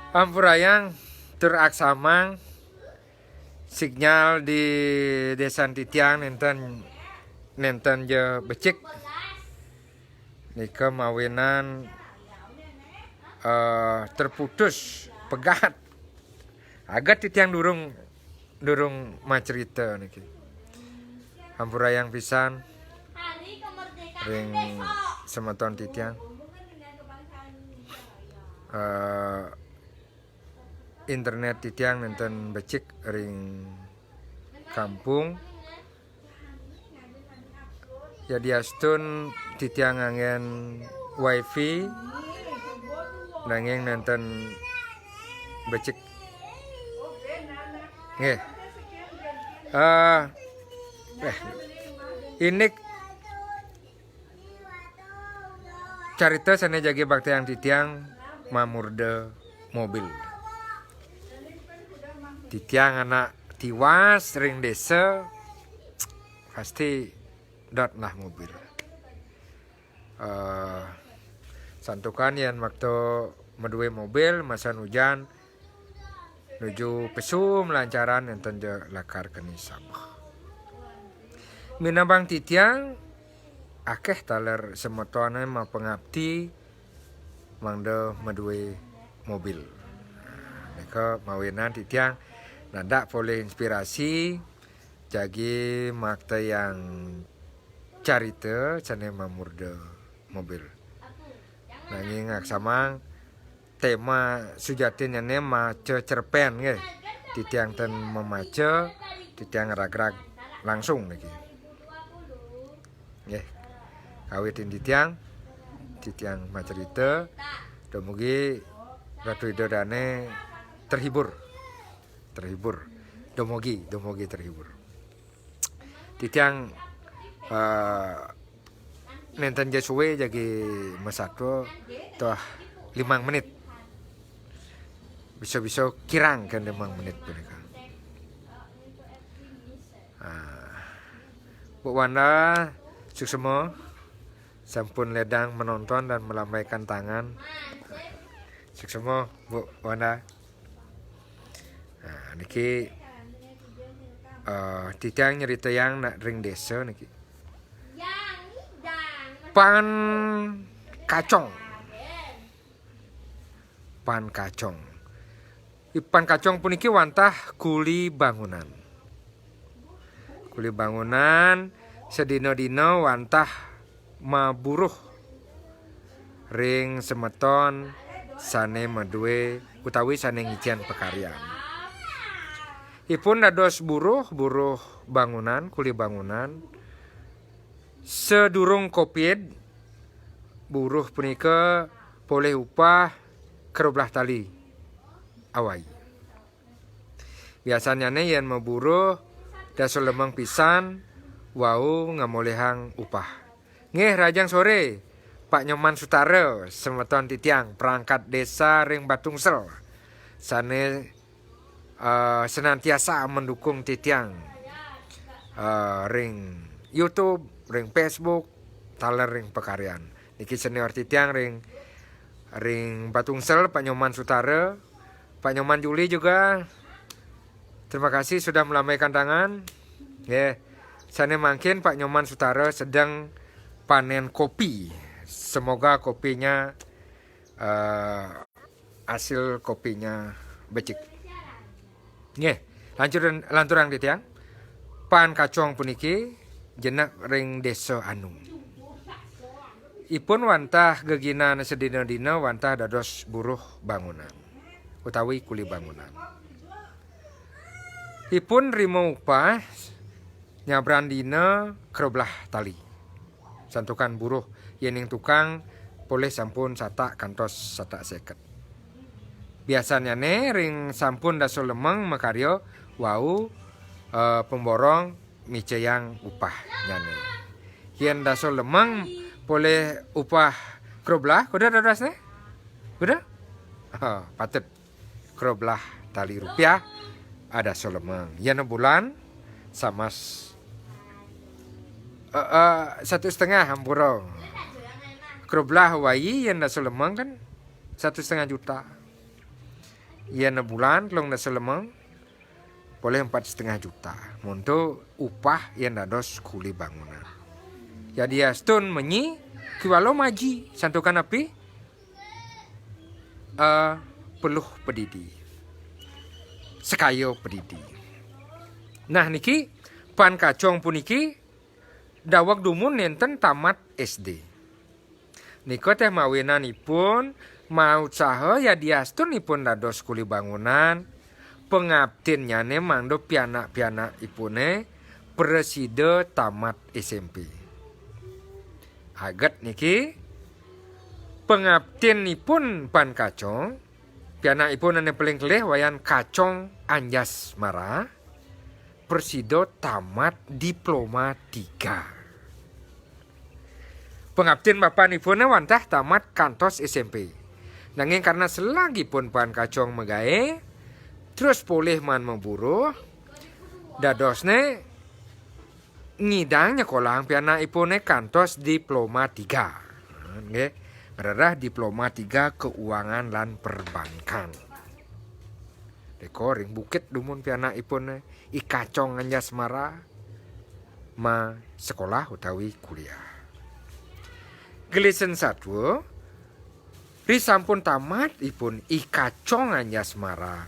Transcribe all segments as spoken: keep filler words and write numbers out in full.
Ampurayang tur aksamang, sinyal di désa titiang nénten nénten ja becik. Nika mawinan eh, terputus pegat. Aget titiang durung durung macerita niki. Ampurayang pisan ring semeton titiang. Eh, internet titiang nénten becik ring kampung. Yadiastun titiang nganggén wifi, nanging nénten becik. Nggih. Eh, eh, indik carita sané jagi baktiang titiang mamurda mobil. Titiang anak Tiwas ring désa, pasti dot lah mobil. Eh, santukan yén makta madué mobil, masan ujan nuju pesu malancaran, nénten ja lakar keni sabeh. Minabang titiang, akéh taler semetoné mapangapti mangda madué mobil. Nah, nika mawinan titiang nandak polih inspirasi jagi maktayang carita sané mamurda mobil. Nanging aksamang, tema sujatinnyané maca cerpén nggih. Titiang ten mamaca, titiang ragrag langsung niki. Nggih. Kawitin titiang, titiang macerita, dumugi Ratu Ida Dané terhibur. Terhibur. Dumugi, dumugi terhibur. Titiang eh, nénten ja suwé jagi masatua, tuah limang menit. Bisa-bisa kirang kan limang menit punika. Ah. Bu Wanda, suksma sampun ledang menonton dan melambaikan tangan. Suksma, Bu Wanda. Nah, niki eh, titiang nyeritayang nak ring désa niki. Pan kacong. Pan kacong. Pan kacong puniki wantah kuli bangunan. Kuli bangunan sadina-dina wantah maburuh ring semeton sané madué utawi sané ngicén pakaryan. Ipun dados buruh, buruh bangunan, kuli bangunan. Sadurung covid, buruh punika polih upah kerublah tali awai. Biasannyané yén maburuh dasa lemeng pisan, wau ngamolihang upah. Nggih, rahajeng soré, Pak Nyoman Sutara, semeton titiang, perangkat désa ring Batungsel, sané eh, senantiasa mendukung titiang eh, ring YouTube, ring Facebook, taler ring pakaryan. Niki senior titiang ring ring Batungsel, Pak Nyoman Sutara, Pak Nyoman Juli juga. Terima kasih sudah melambaikan tangan. Nggih. Sané mangkin Pak Nyoman Sutara sedang panen kopi. Semoga kopinya eh, hasil kopinya becik. Nggih, lanturang titiang. Pan kacong puniki jenek ring Désa Anu. Ipun wantah geginan sadina-dina wantah dados buruh bangunan utawi kuli bangunan. Ipun nrima upah nyabran dina kerublah tali. Santukan buruh, yéning tukang polih sampun satak kantos satak séket. Biasannyané ring sampun dasa lemeng makarya wau eh, pemborong micayang upahnyané. Yén dasa lemeng polih upah kerublah, kuda dadosné? Kuda? Ha, patut. Kerublah tali rupiah ada solemeng. Yana bulan samas eh, eh, satu setengah ampura. Kerublah wai yana solemeng kan satu setengah juta. Yén bulan telung dasa lima, polih empat setengah juta. Monto upah yén dados kuli bangunan. Yadiastun menyi kiwala maji, santukan napi? Eh, peluh padidi. Sekaya padidi. Nah, niki Pan Kacong puniki daweg dumun nénten tamat S D. Nika téh mawinan ipun mautsaha yadiastun ipun dados kuli bangunan, pangaptinnyané mangda pianak-pianak ipuné prasida tamat S M P. Aget niki, pangaptin ipun Pan Kacong, pianak ipun ané paling kelih Wayan Kacong Anjasmara, prasida tamat diploma tiga. Pangaptin bapan ipuné wantah tamat kantos S M P. Nanging karena selag ipun Pan Kacong magaé, terus polih maan maburuh, dadosné ngidang nyekolahang pianak ipuné kantos diploma tiga. Nggih, ngrereh diploma tiga keuangan lan perbankan. Nika ring Bukit dumun pianak ipuné, I Kacong Anjasmara, masekolah utawi kuliah. Gelis satua, risampun tamat ipun I Kacong Anjasmara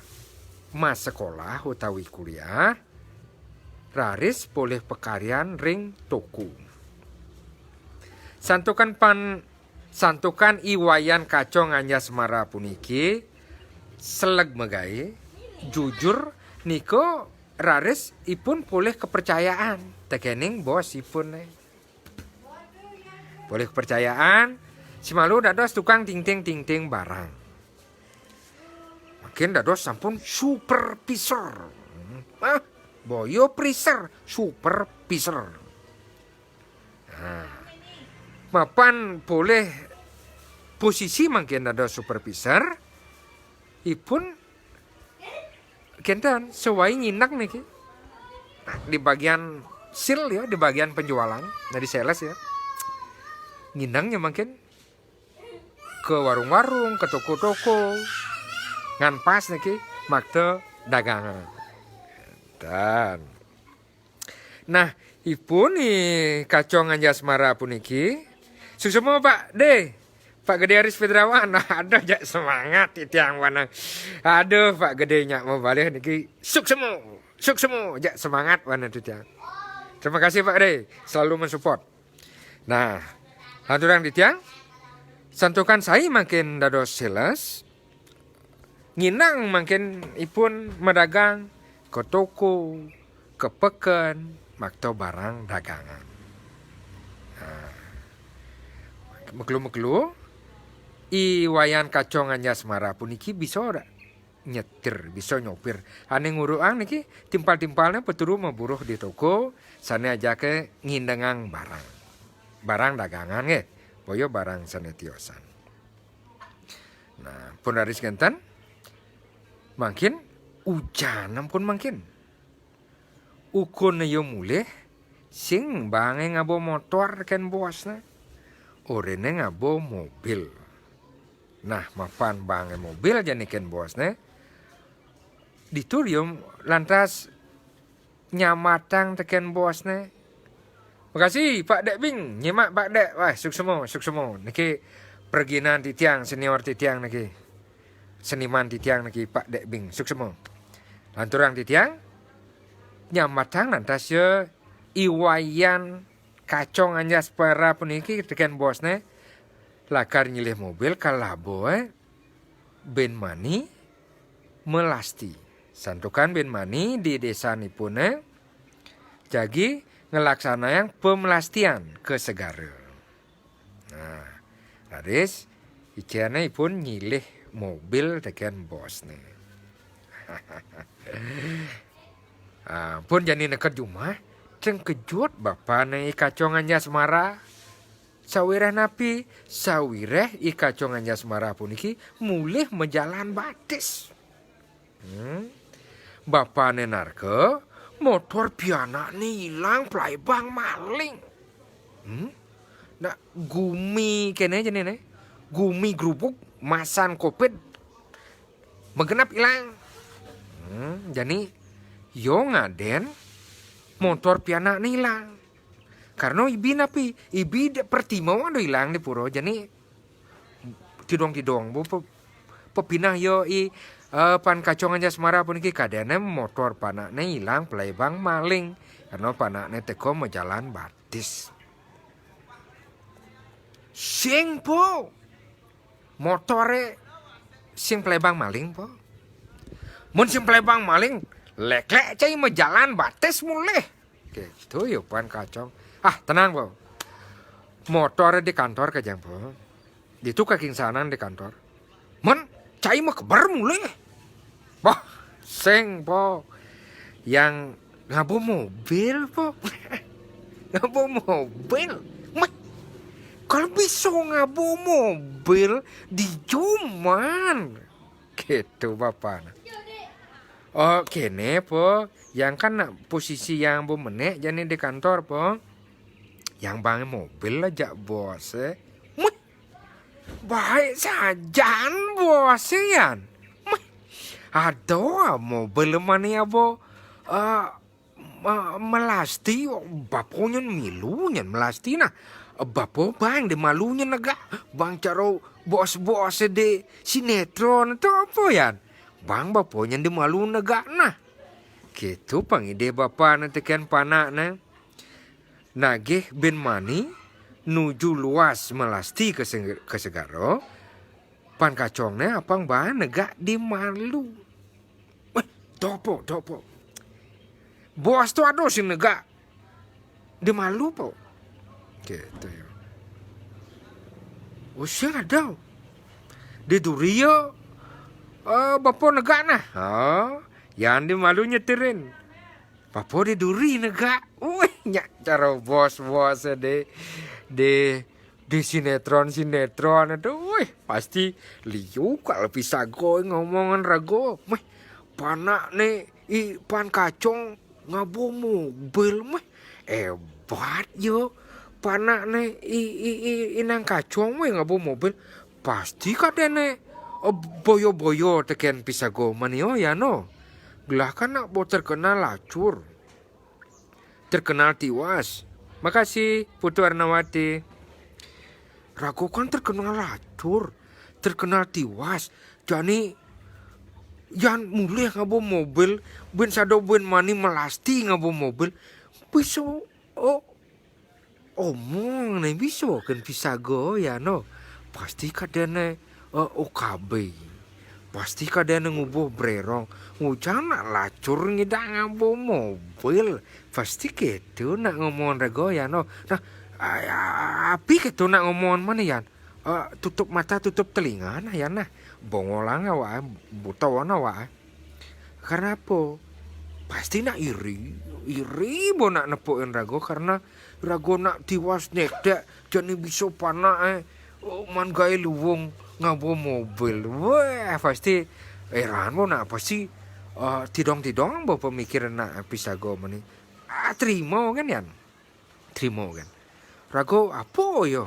masekolah utawi kuliah, raris polih pakaryan ring toko. Santukan pan, santukan I Wayan Kacong Anjasmara puniki seleg magaé, jujur, nika raris ipun polih kepercayaan tekening bos ipuné. Polih kepercayaan, simalu dados tukang tingting-tingting barang. Mangkin dados sampun supervisor. Ah, boya priser, supervisor. Nah, mapan polih posisi mangkin dados supervisor, ipun kénten sawai ngineg niki. Nah, di bagian sil ya, di bagian penjualan, nah di sales ya. Nginegnya mangkin ke warung-warung, ke toko-toko. Ngan pas niki makta dagangan. Dan nah, ipun I Kacong Anjasmara puniki. Suksma, Pak Dé. Pak Gedé Aris Pedrawan. Aduh, jak semangat titiang wanang. Aduh, Pak Gedé nyak mabalih niki. Suksma, suksma, jak semangat wanang titiang. Terima kasih Pak Gedé, selalu mensupport. Nah, lanturang titiang, santukan sai mangkin dados sales, nginang mangkin ipun madagang ke toko, ke peken, makta barang dagangan. Nah, mekelu-mekelu, I Wayan Kacong Anjasmara puniki bisa ora nyetir, bisa nyopir. Ané nguruang niki timpal-timpalné paturu maburuh di toko, sané ajaké ngindengang barang. Barang dagangan nggih, boya barang sané tiosan. Nah, pun raris kénten, mangkin ujan ampun mangkin. Ukun ya mulih, sing baangé ngaba motor kén bosné. Oréné ngaba mobil. Nah, mapan baangé mobil jani kén bosné. Ditu ya lantas nyamatang tekén bosné. Makasih Pak Dék Bing, nyimak Pak Dék. Wah, suksma, suksma. Niki preginan titiang, senior titiang niki. Seniman titiang niki Pak Dék Bing, suksma. Lanturang titiang nyamatang lantas ya I Wayan Kacong Anjasmara puniki tekén bosné lakar nyilih mobil kalabo, eh, Bin Mani melasti. Santukan Bin Mani di désanipun, eh, jagi ngelaksanayang pemelastian ke segara. Nah, raris icéné ipun nyilih mobil tekén bosné. Ah, pun jani neked jumah, cengkejut bapané I Kacong Anjasmara. Sawiréh napi? Sawiréh I Kacong Anjasmara puniki mulih majalan batis. Hmm. Bapané narka, motor pianakné ilang, plaibang maling. Hmm. Nah, gumi kéné jani né. Gumi grubug, masan kopit. Magenep ilang. Hmm, jani yo ngaden motor pianakne ilang. Karena ibi napi? Ibi de pertimo ado ilang di pura. Jani tidong-tidong bo pe-, pepinah yo i, eh, Pan Kacong Anjasmara puniki kadene motor panakne ilang pelebang maling. Karena panakne teko majalan batis. Sing po. Motore sing pelebang maling po. Mun sing pelebang maling, leklek cai majalan batis mulih. Gitu yo Pan Kacong. Ah, tenang po. Motore di kantor kajang po. Ditu kakingsanan di kantor. Mun cai makeber mulih. Bah, sing po. Yang ngabo mobil po. Ngabo mobil. Meh, kalau bisa ngabo mobil di joman. Gitu bapa. Oh, kene po. Yang kan nak posisi yang bo menek jani di kantor po. Yang bang mobil aja bos, eh. Meh, baik sajan bos, eh, yan. Meh, ada mobil mani abo, eh, ma-, melasti, bapo nyen milu nyen melasti nah. Bapo bang di malu nyen negak, bang caro bos-bos di sinetron atau apa yan. Bang bapo nyen di malu negak nah. Gitu pangidih bapa ne teken panak ne. Nagih bin mani nuju luas melasti ke seng-, ke segara. Pan Kacong ne apang baan negak di malu. Weh, dopo, dopo. Bos tu ada sing negak di malu po. Gitu ya. Oh, sing ada. Di duri ya. Eh, bapo negak nah. Oh, yang di malu nyetirin. Papo di duri negak. Wih, nyak caro bos-bos de, de, de sinetron-sinetron. Aduh, wih, pasti liu kalau pisago ngomongan rago. Meh, panak ne i Pan Kacong ngabo mobil meh. Hebat yo. Panak ne i, i, i, inang Kacong meh ngabo mobil. Pasti kadene, eh, boyo-boyo teken pisago manio ya no. Gelah kan nak bo terkenal lacur. Terkenal tiwas. Makasih, Putu Arnawati. Rago kan terkenal lacur, terkenal tiwas. Jani yan mulih ngabo mobil, bin sado bin mani melasti ngabo mobil. Bisa, oh, omong ne bisa ken pisago ya no. Pasti kadene, eh, O K B. Pasti kadene ngubuh brerong. Ngujang nak lacur ngidang ngabo mobil. Pasti ketu nak ngomong rago ya no. Nah, a-, a-, api ketu nak ngomong mani yan. Eh, tutup mata, tutup telinga nah yan nah. Bongolang awak, butawan awak. Karena apa? Pasti nak iri, iri bo nak nepukin rago karena rago nak tiwas nekdek jani bisa panak, eh, oh, man gae luwung ngabo mobil. Wah, pasti heran bo nak pasti, eh, tidong-tidong bo pemikiran nak pisago mani. Ah, terima kan yan? Trimo kan. Rago apa yo?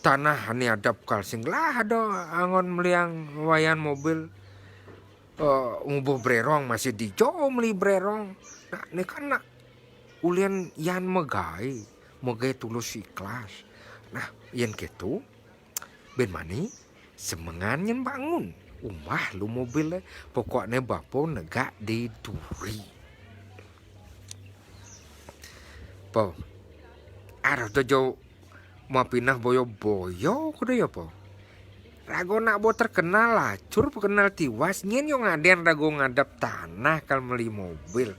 Tanah ane adep kal sing lah ada angon meliang wayan mobil. Eh, ngubuh brerong masih dijo meli brerong. Nah, ne kan nak ulian yan megai, megai tulus ikhlas. Nah, yen ketu, ben mani, semengan nyen bangun. Umbah lu mobil le, pokokne bapo negak di duri. Po. Arah dojo mapinah boyo-boyo kudu ya po. Rago nak bo terkenal lacur, terkenal tiwas, nyen yo ngaden rago ngadep tanah kal meli mobil.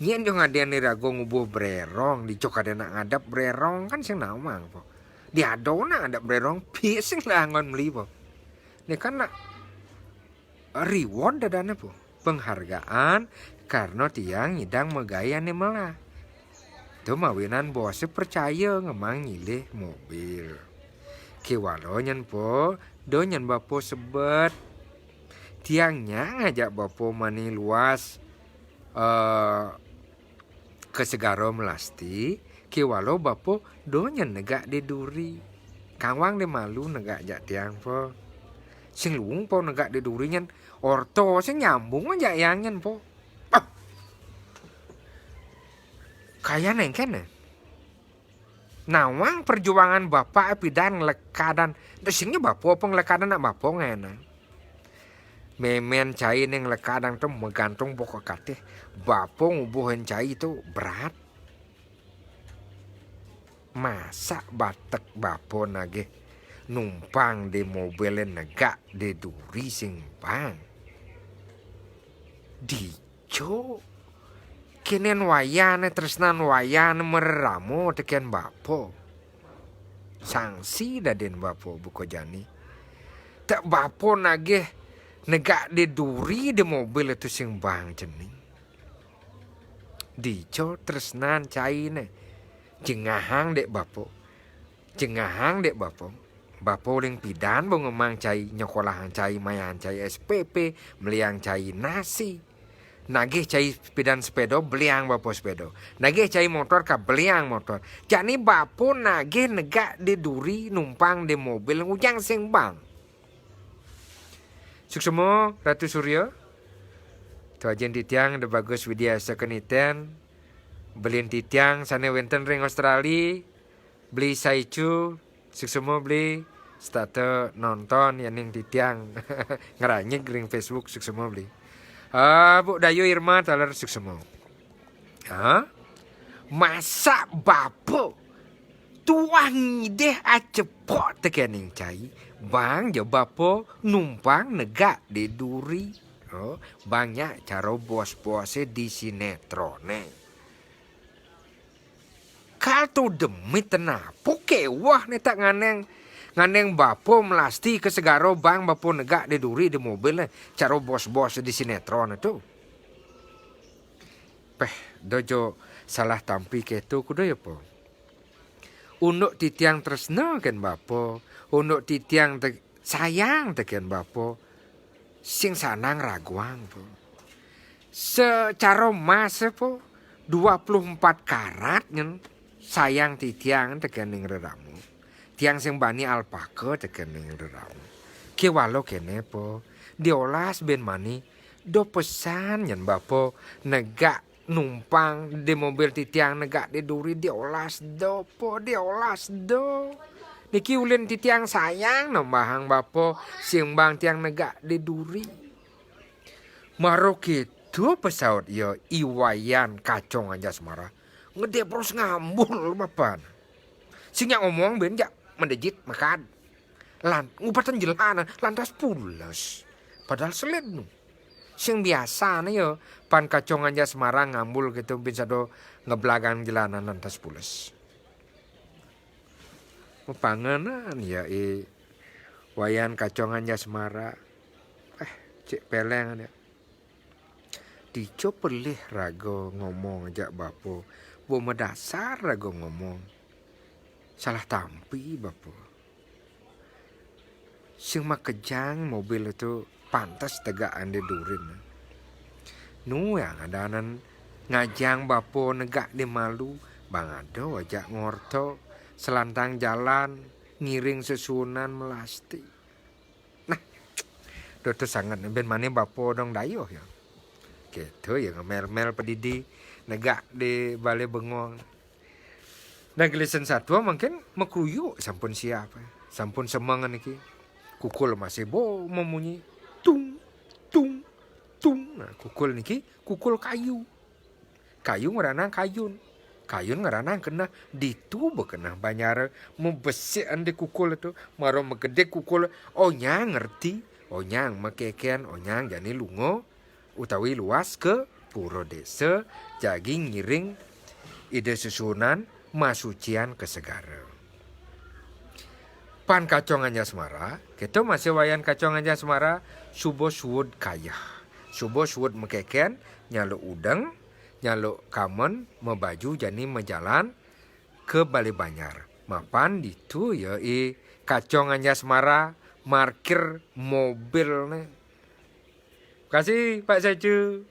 Nyen yo ngaden ni rago ngubuh brerong, dijo kadene nak ngadep brerong kan sing nawang po. Diado nak ngadep brerong, pih sing lah angon meli po. Ni kan nak reward dadane po. Penghargaan karena tiang nyidang megai ane melah. Tu mawinan bose percaya ngemang nyilih mobil. Kewala nyen po, do nyen bapo sebet. Tiang nya ngajak bapo mani luas, eh, ke segara melasti, kewala bapo do nyen negak di duri. Kangwang di malu negak jak tiang po. Sing luung po negak di duri nyen. Orto sing nyambung aja yang nyen po. Ah. Kaya nengken, eh. Nawang perjuangan bapak pidan nglekadan. Singnya bapo apa nglekadan nak bapo ngena. Memen cai neng nglekadan tu magantung pokok kateh. Bapo ngubuhin cai tu berat. Masa batek bapo nagih numpang di mobil negak di duri sing bang. Dijo kenen wayane tresnan wayane mereramo teken bapo. Sangsi dadin bapo buka jani. Tak bapo nagih negak di duri di mobil itu sing bang cening. Dijo tresnan caine. Jengahang dek bapo. Jengahang dek bapo. Bapo uling pidan bo ngemang cai, nyekolahang cai, mayang cai S P P, meliang cai nasi. Nagih cai pidan sepeda, beliang bapo sepeda. Nagih cai motor ka beliang motor. Jani bapo nagih negak di duri numpang di mobil ngujang sing bang. Suksema Ratu Surya. Tu ajin titiang da Bagus Widya Sakeniten. Belin titiang sane wenten ring Australia. Beli Saicu, suksema beli, setata nonton yaning titiang ngeranyig ring Facebook, suksema beli. Ah, Bu Dayu Irma taler suksema. Ha? Masa bapo tuah ngidih acepok tekening cai, bang ja bapo numpang negak di duri. Oh, bang nya cara bos-bose di sinetrone. Kal tu demit napo keweh ne tak nganeng, nganeng bapo melasti ke segara bang bapo negak di duri di mobil ne, cara bos-bos di sinetron tu. Peh, dojo salah tampi keto kuda ya po. Unduk titiang tresna ken bapo, unduk titiang te, sayang teken bapo. Sing sanang raguang po. Secara mas po, dua puluh empat karat nyen sayang titiang tekening rerama. Tiang sing bani alpaka tekening rerama. Kewala kene po, diolas ben mani, do pesan nyen bapo negak numpang di mobil titiang negak di duri diolas do po, diolas do. Niki ulin titiang sayang nambahang bapo sing bang tiang negak di duri. Mara keto pesaut ya I Wayan Kacong Anjasmara. Ngedepros ngambul bapan. Sing nya ngomong ben ja mendejit mekad. Lan, ngubatan jelana lantas pules. Padahal seled nu. Sing biasane ya, pan Kacong Anjasmara ngambul keto bin sado ngeblagang jelana lantas pules. Mapangenan ya I Wayan Kacong Anjasmara. Eh, cek peleng dia. Dijo pelih raga ngomong ajak bapo. Bo medasar raga ngomong. Salah tampi bapo. Sing makejang mobil tu pantes tegakan di durin. Nu yang adanan ngajang bapo negak di malu, bang ada ajak ngorto selantang jalan ngiring sesuunan melasti. Nah, doto sanget ben mane bapo dong dayuh ya. Keto ya ngemel-mel pedidi negak di bale bengong. Nah, gelisan satua mungkin makruyuk sampun siap, sampun semengan niki. Kukul masih bo memunyi tung tung tung. Nah, kukul niki kukul kayu. Kayu ngranang kayun. Kayun ngranang keneh ditu bekeneh banjar mebesik ende kukul tu maro megedek kukul onyang ngerti onyang makeken onyang jani lunga utawi luas ke pura desa jagi ngiring Ida sesuunan masucian ke segara. Pan Kacong Anjasmara, keto masih Wayan Kacong Anjasmara, suba suud kayeh. Suba suud makeken, nyaluk udeng, nyaluk kamen, mabaju jani majalan ke Bale Banjar. Mapan ditu ya I Kacong Anjasmara markir mobilne. Makasih Pak Saicu.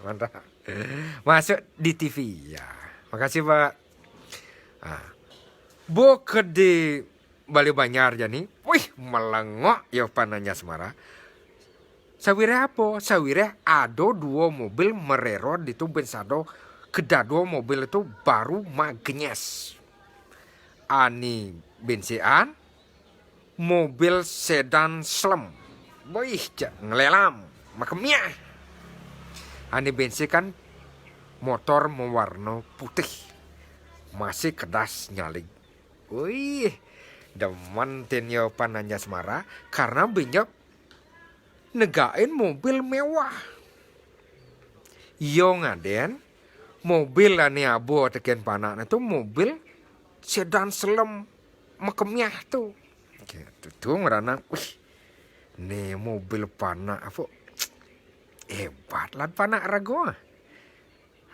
Mantap. Masuk di T V ya. Makasih Pak. Ah. Bo ke di Bale Banjar jani. Ih, melengok ya pananya semara. Sawiréh apa? Sawiréh ada dua mobil mererod itu, bén sada kedadua mobil itu baru magenyes. Ané bénsikan, mobil sedan slem. Wih, jak ngelelam, makemiah. Ané bénsikan motor mewarna putih. Masih kedas nyalig. Wih, demen tin ya pananya semara karena bénjep negakin mobil mewah. Yo ngadén, mobil ané aba tekén panakné to mobil sedan slem makemiah to. Gitu to ngranang, wih, né mobil panak apa hebat lan panak raga.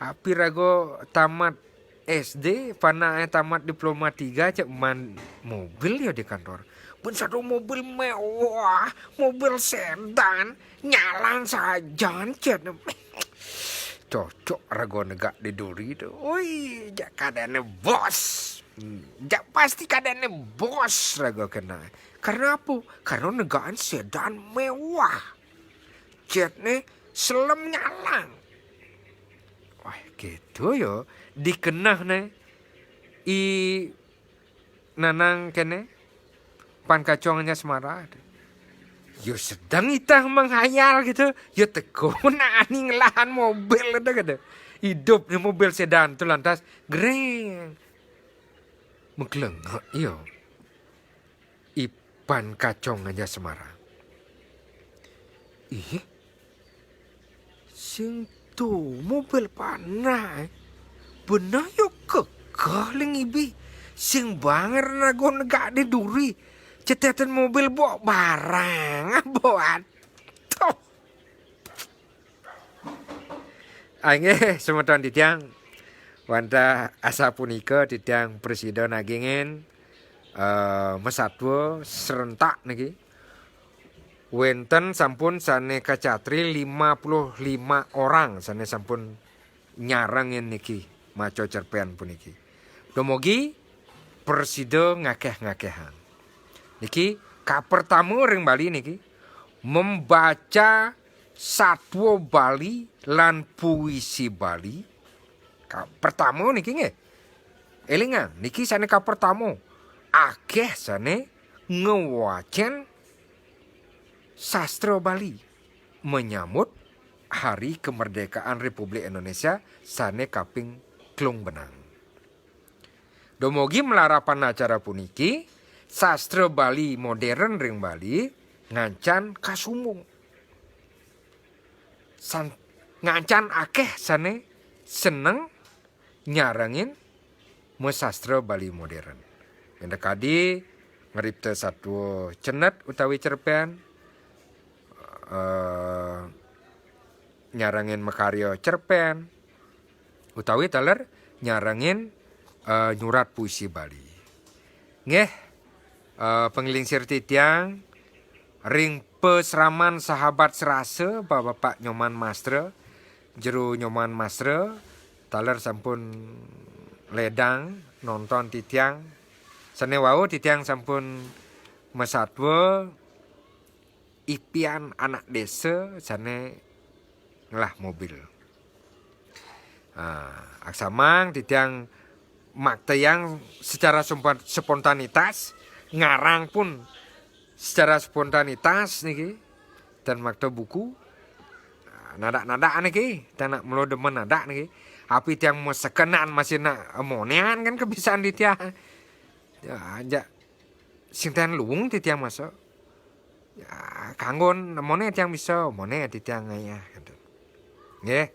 Api raga tamat S D, panaké tamat diploma tiga, cék man mobil ya di kantor. Bén sada mobil mewah, mobil sedan, nyalang sajan, cék. Cocok raga negak di duri to. Woi, jak kadéné bos. Hmm, jak pasti kadéné bos raga kena. Karena apa? Karena negakan sedan mewah. Cétné slem nyalang. Wah, gitu ya. Dikenehné i nanang kéné pan kacongnya semara. Yo sedang itah menghayal gitu. Yo teko nak ané ngelahan mobil itu gitu. Hidup di mobil sedan tuh lantas greng. Meglengek yo. I pan kacongnya semara. Ih, sing to mobil panak. Beneh yo kekeh ling ibi. Sing banger raga negak di duri. Cetétan mobil bok barang. Buat. Tuh. Inggih, semeton titiang. Wantah asapunika titiang prasida nagingin, eh, masatwa serentak niki. Wénten sampun sané kacatri lima puluh lima orang sané sampun nyarengin niki maca cerpén puniki. Dumugi prasida ngakeh-ngakehang. Niki kapertama ring Bali niki membaca satwa Bali lan puisi Bali. Kapertama niki nggih. Élingang, niki sané kapertama. Akeh sané ngwacén sastra Bali menyambut Hari Kemerdekaan Republik Indonesia sané kaping telung benang. Dumugi malarapan acara puniki, sastra Bali modern ring Bali ngancan kasumbung. San-, ngancan akeh sané seneng nyarengin masastra Bali modern. Minakadi ngripta satwa cendet utawi cerpén, eh, nyarengin makarya cerpén, utawi taler nyarengin, eh, nyurat puisi Bali. Nggih, eh, panglingsir titiang ring pasraman sahabat serasa, Bapak Nyoman Mastra, Jero Nyoman Mastra, taler sampun ledang nonton titiang. Sané wau titiang sampun masatwa ipian anak désa sané ngelah mobil. Ah, aksamang titiang maktayang secara sempat-, spontanitas, ngarang pun secara spontanitas niki, tan makta buku. Ah, nadak-nadak niki, tan nak mula demen nadak niki. Api tiang masekenan masih nak monéan kan kebiasaan di tiang. Ya, aja sing tan luung ti tiang masuk. Ya, kanggon moné tiang bisa, moné ti tiang ngayah, gitu. Nggih.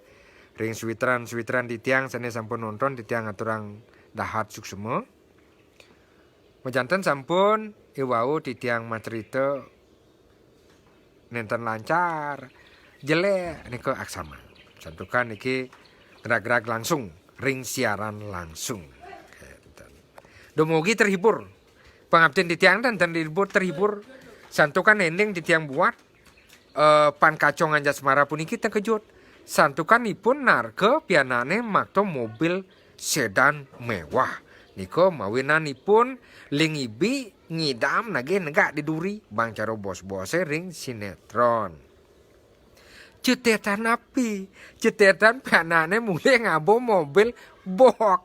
Ring sawitran-sawitran ti tiang sané sampun nonton, ti tiang aturang dahat suksma. Majanten sampun iwau ti tiang macerita nénten lancar, jelék nika aksamang. Santukan niki grag-grag langsung ring siaran langsung. Dumugi terhibur. Pangabdin titiang nénten terhibur, terhibur. Santukan ending titiang buat, eh, pan kacong Anjasmara puniki terkejut. Santukan ipun narka pianakné makta mobil sedan mewah. Nika mawinanipun Ling Ibi ngidam nagih negak di duri, bang cara bos-bose ring sinetron. Cetetan api? Cetetan pianakne mulih ngaba mobil box.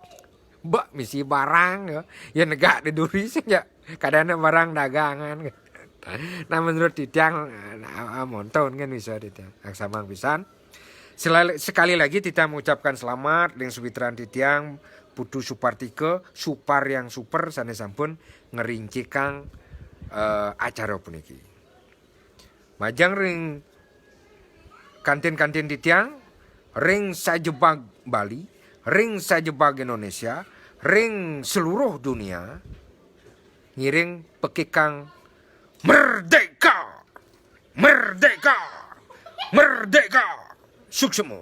Bek misi barang ya. Ya negak di duri sing ya. Kadane barang dagangan. Nah, menurut titiang, nah, monton kan bisa titiang. Aksamang pisan. Sekali lagi titiang mengucapkan selamat dengan sawitran titiang, Putu Supartika, Supar yang super sane sampun ngerincikang eh, acara puniki. Majeng ring kantin-kantin titiang, ring sajebag Bali, ring sajebag Indonesia, ring seluruh dunia, ngiring pekikang merdeka, merdeka, merdeka, suksma.